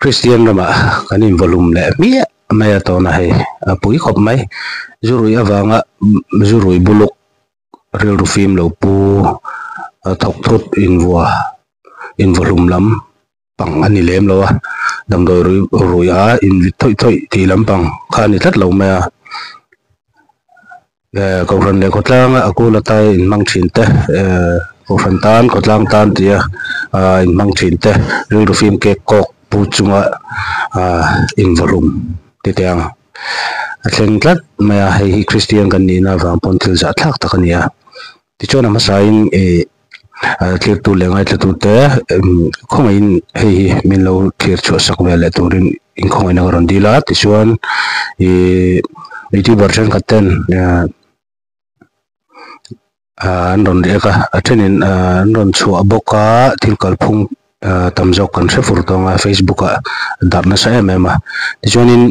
Kristian ramah kan invaw hlum leh hmiah mai a tawn a hei a pui khawp mai. Zurui avanga zurui buluk rilru fim lo pu thawk thut invua invaw hlum lam pang a ni lem lo a, damdawi rui rui a invit thawih thawih tih lampang kha a ni tlat lo mai a. Eh kohhran leh khawtlanga a kul atai inhmang thin te eh kohhran tan khawtlang tan tia ah inhmang thin te rilru fim kek kawk pu chunga ah invaw hlum ti teh ang a thleng tlat mai a hei hi Kristian kan nihna avang pawn thil zah thlak tak a ni a tichuan a hmasain ih thlir tu leh ngaithla tute khawngaihin hei hi min lo thlir chhuah sak ve leh turin inkhawngaihin a rawn dil a tichuan ih youtuber thenkhat ten an rawn riak a a thenin an rawn chhuah bawk a thil kalphung tam zawk kan hre fur tawng a facebook ah darh nasa em em a tichuanin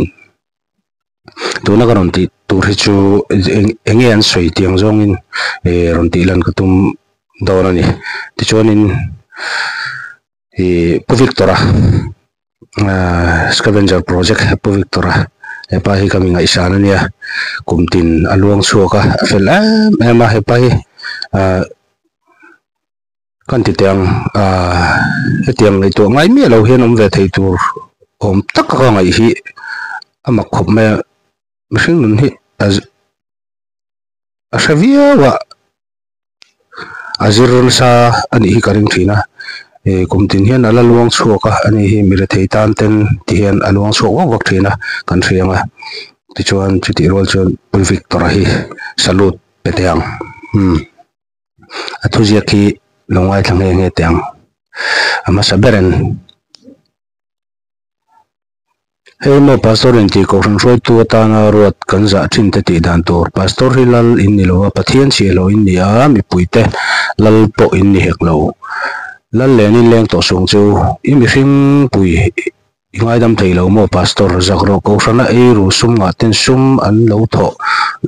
tuna ka rawn tih tur hi chu eng nge an sawi tiang zawngin ih rawn tih lan ka tum dawn a ni tichuanin ih Pu Victor-a ahh scavenger project Pu Victor-a hepa hi ka mi ngaihsan a nia kum tin a luang chhuak a a fel em em a hepa hi ahh kan ti teh ang ahh hetiang ngaihtuah ngai miah lo hian awm ve thei tur awm tak a ka ngaih hi a mak khawp mai a mihring nun hi a a hre viau a a zir nasa a nih hi ka ring thin a ih kum tin hian a la luang chhuak a ani hi mi rethei tan ten ti hian a luang chhuak vak vak thin a kan hria ang a tichuan chutih rual chuan Pu Victor-a hi salute pe teh ang umm a thuziak hi lo ngaithla nghe nghe teh ang a hmasa ber in. Hei maw Pastor in tih kohhran hruaitu atana ruat kan zah thin te tih dan tur. Pastor hi lal in ni lo a, Pathian chhiahhlawh in ni a, mipuite lal pawh in ni hek lo. Lal len in leng tawh sung chu i mihring pui i ngaidam thei lo maw Pastor zak rawh kohhrana eiru sum ngah ten sum an lo thawh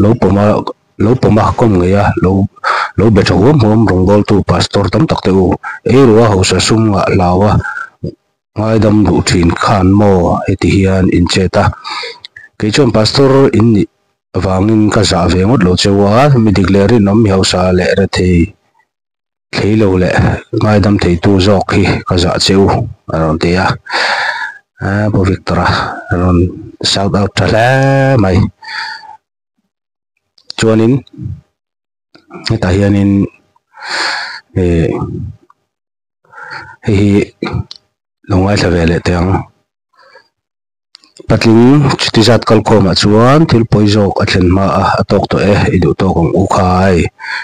lo pawm a lo pawm a kawm ngei a lo lo be tha huam huam rawngbawltu Pastor tam tak te u eiru a hausa sum ngah hlau a Ngaidam duh thin khan maw heti hian in chet a, kei chuan pastor in nih vangin ka zah ve ngawt lo cheu a, mi dik leh rinawm mi hausa leh rethei thlei lo leh ngaidam theitu zawk hi ka zah cheu a rawn ti a, Pu Victor-a rawn shout out tha hle mai. Chuanin hetah hianin ih hei hi lo ngaithla ve leh teh ang patling chuti zat kalkhawmah chuan thil pawi zawk a thlen hma a a tawk tawh e i duh tawk ang u khai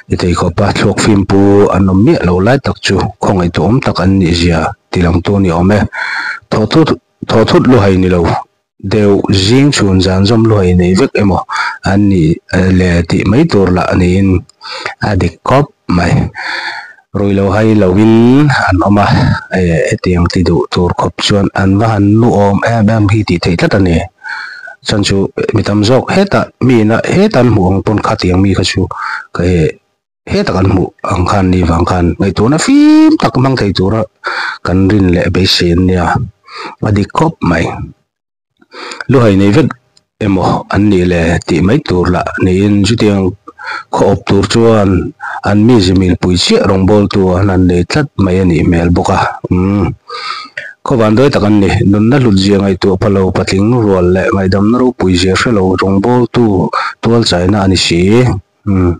ti thei khawp a thluak fim pu an awm miah lo lai tak chu khawngaih duhawm tak an nih zia ti lang tu ni awm e thaw thut thaw thut luhai ni lo. Deuh zing chhun zan zawm luhai nei vek emaw an nih le tih mai tur lah niin a dik khawp mai. Rui lo hai loin an awm a, hetiang ti duh tur khawp chuan an va han nu awm em em hi tih theih tlat a ni. Chuan chu mi tam zawk hetah mi ina heta an hmuh ang pawn khatiang mi kha chu Heta kan hmuh ang khan ni vang khan ngaihtuahna fim tak hmang thei tura kan rin leh beisei an nia, a dik khawp mai. Luhai nei vek emaw an nih le tih mai tur lah niin chutiang khaw awp tur chuan an mi zimil pui chiah rawngbawltu an han nei tlat mai a nih hmel bawk a. Umm. Khaw vanduai tak an ni. Nunna hlut zia ngaihtuah pha lo patling rual leh ngaihdamna ropui zia hre lo rawngbawltu tual chaina a ni si. Umm.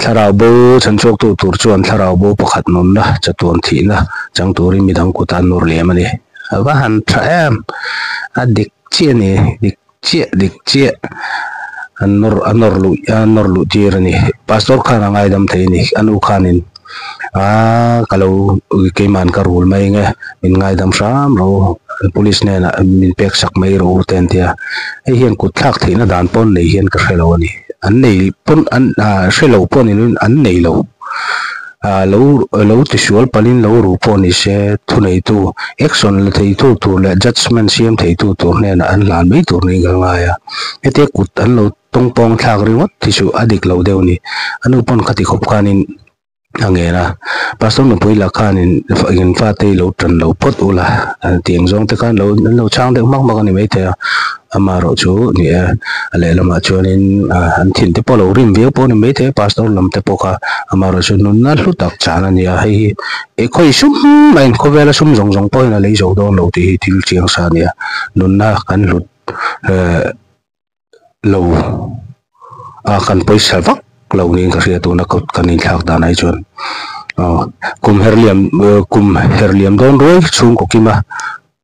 Thlarau bo chhanchhuaktu tur chuan thlarau bo pakhat nunna chatuan thihna chang turin midang kutah an nawr liam a ni. A va han tha em! A dik chiah a ni, dik chiah, dik chiah. An nawr a nawr luh a nawr luh tir a ni. Pastor khan a ngaidam thei a ni. A nu khanin aaa ka lo keiman ka rul mai nge min ngaidam hram ro police hnenah min pek sak mai rawh u te an ti a. Hei hian kut thlak theihna dan pawn nei hian ka hre lo a ni. An nei pawn an ah hre lo pawh ni loin an nei lo. Ah lo lo tisual palhin lo ru pawh ni se thuneitu action la theitu tur leh judgement siam theitu tur hnenah an hlan mai tur niin ka ngai a. Hetia kut an lo tawngpawng thlak ringawt hi chu a dik lo deuh a ni. A nu pawn khati khawp khanin. A ngen a, Pastor nupui lah khanin in fate hi lo tan lo phawt ula tiang zawng te khan lo an lo chhang deuh hmak hmak a ni maithei a, amaherawh chu ni e, a lehlamah chuanin an thin te pawh lo rim viau pawh a ni maithei a Pastor lam te pawh kha amaherawh chu nunna hlu tak chan a ni a, hei hi e khawi sum maiin khawvela sum zawng zawng pawhin a lei zo dawn lo tih hi thil chiang sa a ni a, nunna kan hlut eh. Lo a kan pawisa vak lo niin ka hria tuna kut kan inthlak dan ai chuan aw kum her liam kum her liam dawn ruai chhungkaw kima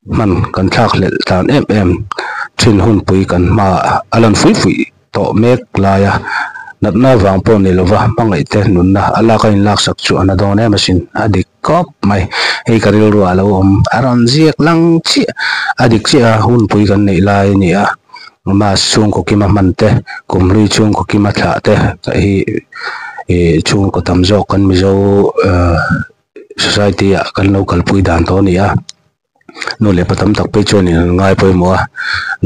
hman kan thlak hlelh tlan em em thin hunpui kan hmaah a lan fui fui tawh mek lai a natna vang pawh ni lova hmangaih te nunna a lak a inlaksak chu a na dawn em asin a dik khawp mai hei ka rilru ah a lo awm a rawn ziak lang chiah a dik chiah a hunpui kan neih lai a ni a. Mass chhungkaw kima hman te, kum hlui chhungkaw kima thlah te hi ih chhungkaw tam zawk kan Mizo society ah kan lo kalpui dan tawh a ni a, nu leh pa tam tak phei chuan in an ngai pawimawh a,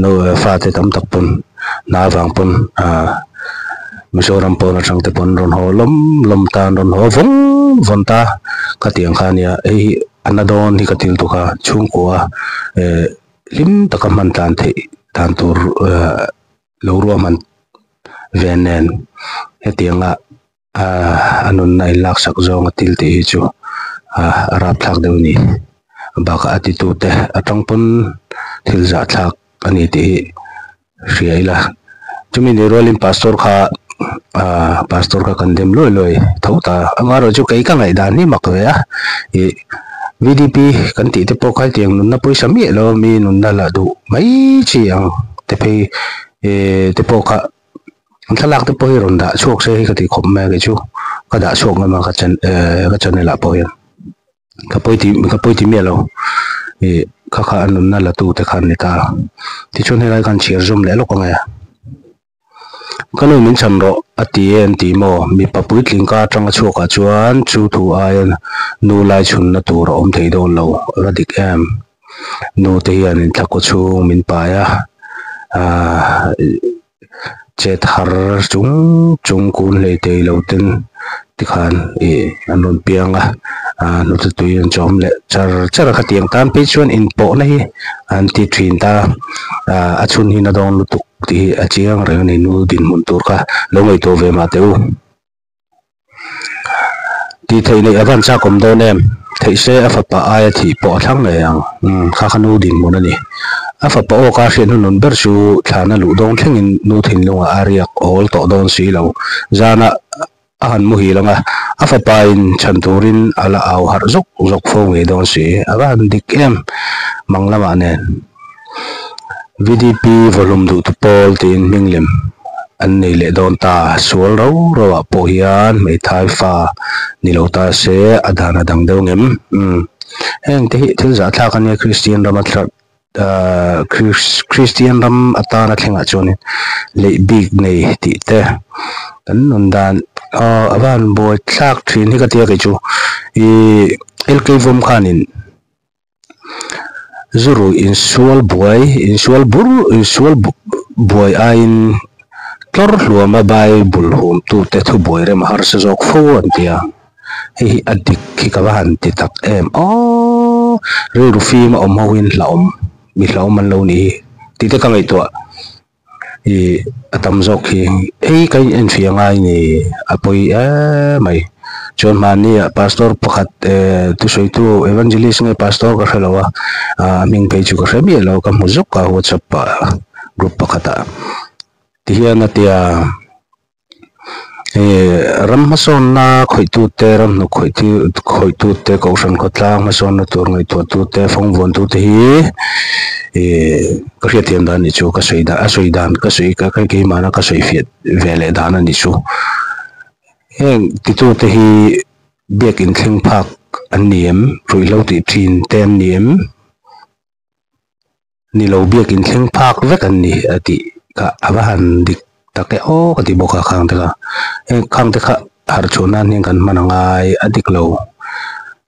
nu fate tam tak pawn hna avang pawn ah Mizoram pawn atang te pawn rawn haw lawm lawm ta an rawn haw vawng vawn ta khatiang kha a nia hei hi a na dawn hi ka til tuk a chhungkua eh. Hlim taka hman tlan theih dan tur lo ruahman ve nen hetianga a nunna in laksak zawnga thil tih hi chu a rapthlak deuh a ni. Bakah a titute atang pawn thil zahthlak a ni tih hi hria ila. Chumi ni rualin pastor kha ah pastor kha kan dem luai luai tho ta amaherawhchu kei ka ngaihdan hi mak ve a ih V_D_P kan tih te pawh kha hetiang nunna pawisa miah lo mi nunna la duh mai chi ang te phei eh te pawh kha an thlalak te pawh hi rawn dah chhuak se hi ka ti khawp mai a kei chu ka dah chhuak ngam a ka chan eh ka channel ah pawh hian. Ka pawi ti ka pawi ti miah lo ih kha kha a nunna la tu te kha an ni ta tichuan helai khan chhiar zawm leh lawk ang e ka nu min chhan rawh a ti e an ti maw mipa puitling ka atanga chhuak ah chuan chu thu aia nu lai chhunna tur a awm thei dawn lo a dik em nu te hian in thla kaw chhung min pai a ahh. Chet har chung chung kun hlei thei lo ten tikhan ih an rawn piang a ah hnute tui an chawm leh char char a khatiang tan phei chuan inpawhna hi an ti thin ta ah a chhun hi na dawn lutuk tih hi a chiang reng a ni nu dinhmun tur kha lo ngaihtuah ve mah teh u. Tih theih neih a van chak awm dawn em? Theih se a fapa aia thih pawh a thlang ngei ang. Umm, kha kha nu dinhmun a ni. A fapa aw ka hriat hnunun ber chu thlana luh dawng thlengin nu thinlungah a riak awl tawh dawn si lo. Zanah a han muhil ang a, a fapa in chhan turin a la au harh zawk zawk fo ngei dawn si. A va han dik em mang lamah nen. VDP vawhlum duhtu pawl tiin hming lem an nei leh dawn ta. Sual ro ro ah pawh hian hmeithai fa ni lo ta se a dan a dang deuh ngem. Umm heng te hi thil zahthlak a nia Kristian ram a ahh Kristian ram atana thlengah chuanin leih bik nei tih te kan nun dan aw a van buai thlak thin hi ka tia kei chu ih LK vawm khanin. Zu rui insual buai insual bur insual buai aiin tlawr hluama Bible humtute thubuai rem a harsa zawk fo an ti a, hei hi a dik hi ka va han ti tak em aww rilru fim a awm ho hian hlauhawm mi hlauhawm an lo nih hi tih te ka ngaihtuah. Ih a tam zawk hi hei ka inenfiah ngai ni a pawi em mai chuan mahni ah pastor pakhat eh thusawitu evangelist nge pastor ka hre lo a ah a hming phei chu ka hre miah lo ka hmu zuk a whatsapp ah group pakhat ah tihian a tia. Hei ram hmasawnna khawihtute ram hnuk khawihtute kohhran khawtlang hmasawnna tur ngaihtuahtute fawngvawntu te hi ih ka hriatthiam dan nih chu ka sawi dan a sawi dan ka sawi ka keimahna ka sawi fiah ve leh dan a nih chu heng titute hi biak inthleng phak an ni em ruihhlo tih thin te an ni em. Ni lo biakin thleng phak vek an ni a tih kha a va han dik tak e aw ka ti bawk a khang te kha heng khang te kha harh chhuah nan hian kan hman a ngai a dik lo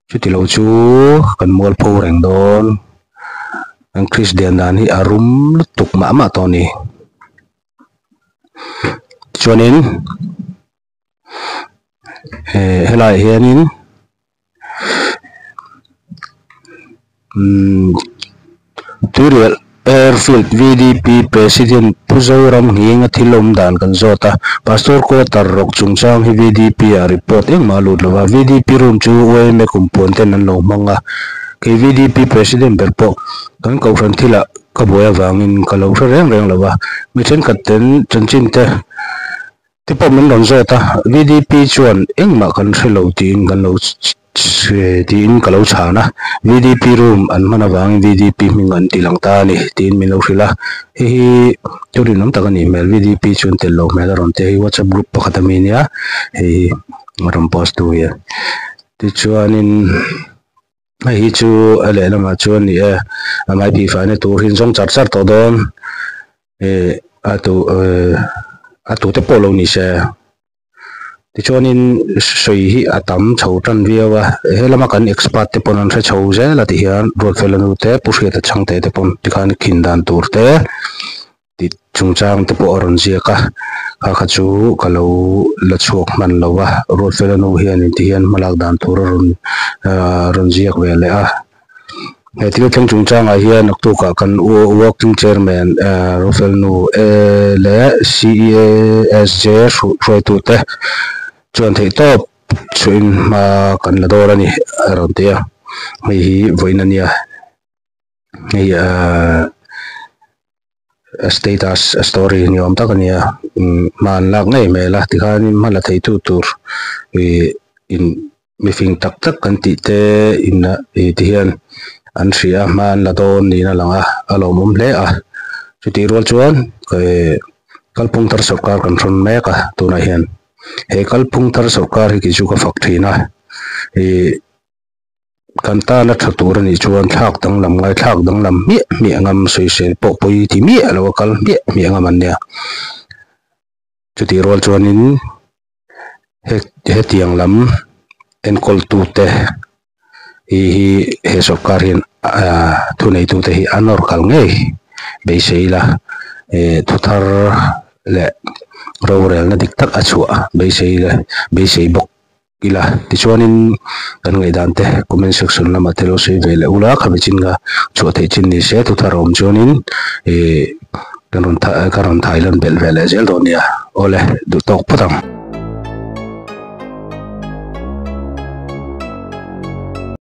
chuti lo chu kan mualpho reng dawn kan Kristian dan hi a rum lutuk mah mah tawh a ni chuanin. Helaiah hianin umm Tuirial Airfield VDP President Pu Zoram Nghinga thil awm dan kan zawt a, Pastor Quarter rawk chungchang hi VDP ah report engmah a lut lo va, VDP room chu YMA kumpuan ten an lo hmang a, kei VDP President ber pawh kan kohhran thilah ka buai avangin ka lo hre reng reng lo va, mi thenkhat ten chanchin te Te pawh min rawn zawt a, VDP chuan engmah kan hre lo tiin kan lo tiin ka lo chhan a, VDP room an hman avangin VDP hming an ti lang ta a ni tiin min lo hrilh a, hei hi thu rinawm tak a nih hmel, VDP chuan tel lo hmel a rawn ti a, hei WhatsApp group pakhat ami nia hei hi a rawn post tu hi a, tichuanin hei hi chu a lehlamah chuan ni e a mai phihfaina tur hi an zawng char char tawh dawn. Eh a tu eh a tute pawh lo ni se tichuanin sawi hi a tam chho tan viau a helama kan expert te pawn an hre chho zel a ti hian Ruatfela nu te Pu Hriata Chhangte te pawn tikhan khin dan tur te tih chungchang te pawh a rawn ziak a kha kha chu ka lo la chhuak hman lo a Ruatfela nu hianin ti hian hmalak dan tur a rawn ah rawn ziak ve leh a. He thil thleng chungchangah hian naktukah kan working chairman Rofel nu leh CEASJ hruaitute chuan theihtawp chhuahin hma kan la dawn a ni a rawn ti a, hei hi vawiin a nia hei ahh status story ni awm tak a nia hma an lak ngei hmel a tikhanin hma la theitu tur ih in. Mifing tak tak kan tih te in ah ih ti hian an hria a hma an la dawn niin a lang a a lawmawm hle a chutih rual chuan eh kalphung thar sawrkar kan hrawn mek a tunah hian he kalphung thar sawrkar hi kei chu ka fak thin a ih kan tana tha tur a nih chuan thlak danglam ngai thlak danglam hmiah hmiah ngam sawisel pawh pawi ti miah lo a kal hmiah hmiah ngam an nia chutih rual chuanin. Hetiang lam enkawltute hi hi he sawrkar hian ahh thuneitute hi a nawr kal ngei beisei ila eh thu thar leh rorelna dik tak a chhuah beisei ila beisei bawk ila tichuanin kan ngaihdan te comment section lamah te lo sawi ve leh ula khami chin kha chhuah theih chin ni se thu thar a awm chuanin eh. Ka rawn thai lan belh ve leh zel dawn nia. Awle, duh tawk phawt ang.